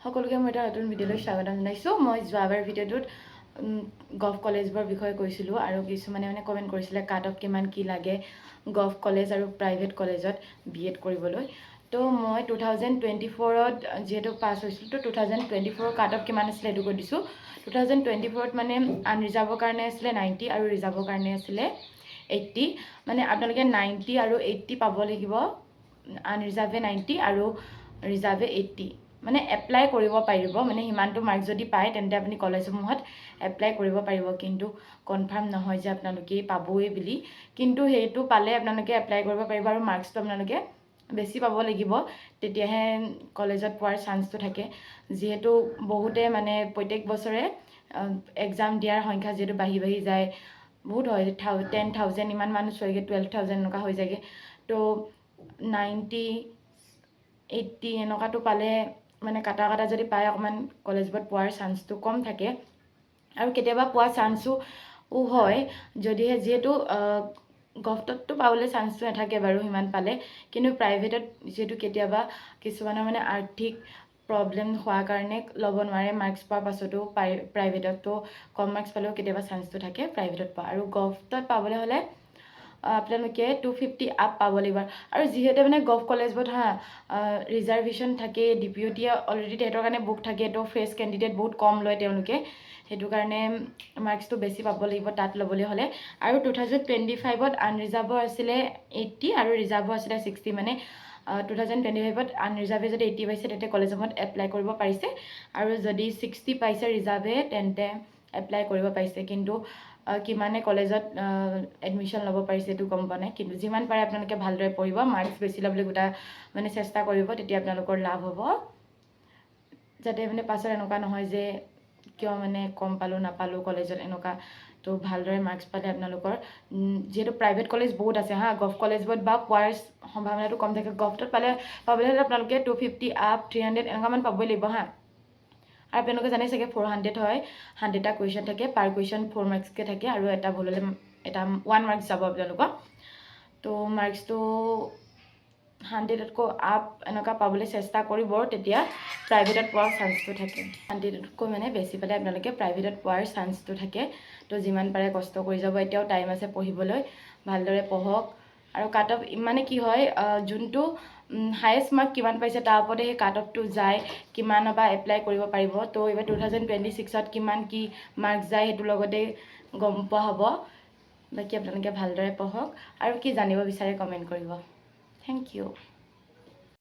সকলোকে মই এটা নতুন ভিডিঅ'লৈ স্বাগতম জনাইছোঁ। মই যোৱাবাৰ ভিডিঅ'টোত গভ কলেজবোৰৰ বিষয়ে কৈছিলোঁ আৰু কিছুমানে মানে কমেণ্ট কৰিছিলে কাট অফ কিমান কি লাগে গভ কলেজ আৰু প্ৰাইভেট কলেজত বি এড কৰিবলৈ। তো মই 2024ত যিহেতু পাছ হৈছিলোঁ, তো 2024ৰ কাট অফ কিমান আছিলে সেইটো কৈ দিছোঁ। 2024ত মানে আনৰিজাৰ্ভৰ কাৰণে আছিলে 90 আৰু ৰিজাৰ্ভৰ কাৰণে আছিলে 80। মানে আপোনালোকে 90 আৰু 80 পাব লাগিব, আনৰিজাৰ্ভে 90 আৰু ৰিজাৰ্ভে 80। মানে এপ্লাই কৰিব পাৰিব। মানে সিমানটো মাৰ্কছ যদি পায়, তেন্তে আপুনি কলেজসমূহত এপ্লাই কৰিব পাৰিব। কিন্তু কনফাৰ্ম নহয় যে আপোনালোকে পাবই বুলি। কিন্তু সেইটো পালে আপোনালোকে এপ্লাই কৰিব পাৰিব আৰু মাৰ্কছটো আপোনালোকে বেছি পাব লাগিব, তেতিয়াহে কলেজত পোৱাৰ চান্সটো থাকে। যিহেতু বহুতে মানে প্ৰত্যেক বছৰে এক্সাম দিয়াৰ সংখ্যা যিহেতু বাঢ়ি বাঢ়ি যায়, বহুত হয়, 10,000 ইমান মানুহ চোৱাগৈ, 12,000 এনেকুৱা হৈ যায়গৈ। তো 90, 80 এনেকুৱাটো পালে মানে কাটা কাটা যদি পায় অকণমান, কলেজবোৰত পোৱাৰ চান্সটো কম থাকে। আৰু কেতিয়াবা পোৱাৰ চান্সো হয়, যদিহে যিহেতু গভটততো পাবলৈ চান্সটো নাথাকে বাৰু সিমান পালে। কিন্তু প্ৰাইভেটত যিহেতু কেতিয়াবা কিছুমানৰ মানে আৰ্থিক প্ৰব্লেম হোৱাৰ কাৰণে ল'ব নোৱাৰে মাৰ্কছ পোৱাৰ পাছতো প্ৰাইভেটতো কম মাৰ্কছ পালেও কেতিয়াবা চান্সটো থাকে প্ৰাইভেটত পোৱা। আৰু গভটত পাবলৈ হ'লে আপোনালোকে 250 আপ পাব লাগিব। আৰু যিহেতু মানে গভ কলেজবোৰত হা ৰিজাৰ্ভেশ্যন থাকে, ডি পি ইউ টিয়ে অলৰেডি তেহেঁতৰ কাৰণে বুক থাকে, তো ফ্ৰেছ কেণ্ডিডেট বহুত কম লয় তেওঁলোকে। সেইটো কাৰণে মাৰ্কছটো বেছি পাব লাগিব তাত ল'বলৈ হ'লে। আৰু 2025ত আনৰিজাৰ্ভৰ আছিলে 80 আৰু ৰিজাৰ্ভৰ আছিলে 60। মানে 2025ত আনৰিজাৰ্ভে যদি 80 পাইছে, তেন্তে কলেজসমূহত এপ্লাই কৰিব পাৰিছে আৰু যদি 60 পাইছে ৰিজাৰ্ভে, তেন্তে এপ্লাই কৰিব পাৰিছে। কিন্তু কিমানে কলেজত এডমিশ্যন ল'ব পাৰিছে, এইটো গম পোৱা নাই। কিন্তু যিমান পাৰে আপোনালোকে ভালদৰে পঢ়িব, মাৰ্কছ বেছি ল'বলৈ গোটা মানে চেষ্টা কৰিব, তেতিয়া আপোনালোকৰ লাভ হ'ব। যাতে মানে পাছত এনেকুৱা নহয় যে কিয় মানে কম পালোঁ, নাপালোঁ কলেজত এনেকুৱা। তো ভালদৰে মাৰ্কছ পালে আপোনালোকৰ, যিহেতু প্ৰাইভেট কলেজ বহুত আছে হা, গভ কলেজবোৰত বা পোৱাৰ সম্ভাৱনাটো কম থাকে। গভটোত পাবলৈ হ'লে আপোনালোকে 250 আপ, 300 এনেকুৱামান পাবই লাগিব হা। আৰু আপোনালোকে জানে চাগে, 400 হয়, 100টা কুৱেশ্যন থাকে, পাৰ কুৱেশ্যন 4 মাৰ্কছকৈ থাকে আৰু এটা ভুল হ'লে এটা 1 মাৰ্কছ যাব আপোনালোকৰ। তো মাৰ্কছটো 100তকৈ আপ এনেকুৱা পাবলৈ চেষ্টা কৰিব, তেতিয়া প্ৰাইভেটত পোৱাৰ চান্সটো থাকে। 100তকৈ মানে বেছি পালে আপোনালোকে প্ৰাইভেটত পোৱাৰ চান্সটো থাকে। তো যিমান পাৰে কষ্ট কৰি যাব, এতিয়াও টাইম আছে পঢ়িবলৈ, ভালদৰে পঢ়ক। আৰু কাট অফ মানে কি হয়, যোনটো হায়েষ্ট মাৰ্ক কিমান পাইছে, তাৰ ওপৰতে সেই কাট অফটো যায়, কিমানৰ পৰা এপ্লাই কৰিব পাৰিব। তো এইবাৰ 2026ত কিমান কি মাৰ্কছ যায়, সেইটোৰ লগতে গম পোৱা হ'ব। বাকী আপোনালোকে ভালদৰে পঢ়ক আৰু কি জানিব বিচাৰে কমেণ্ট কৰিব। Thank you.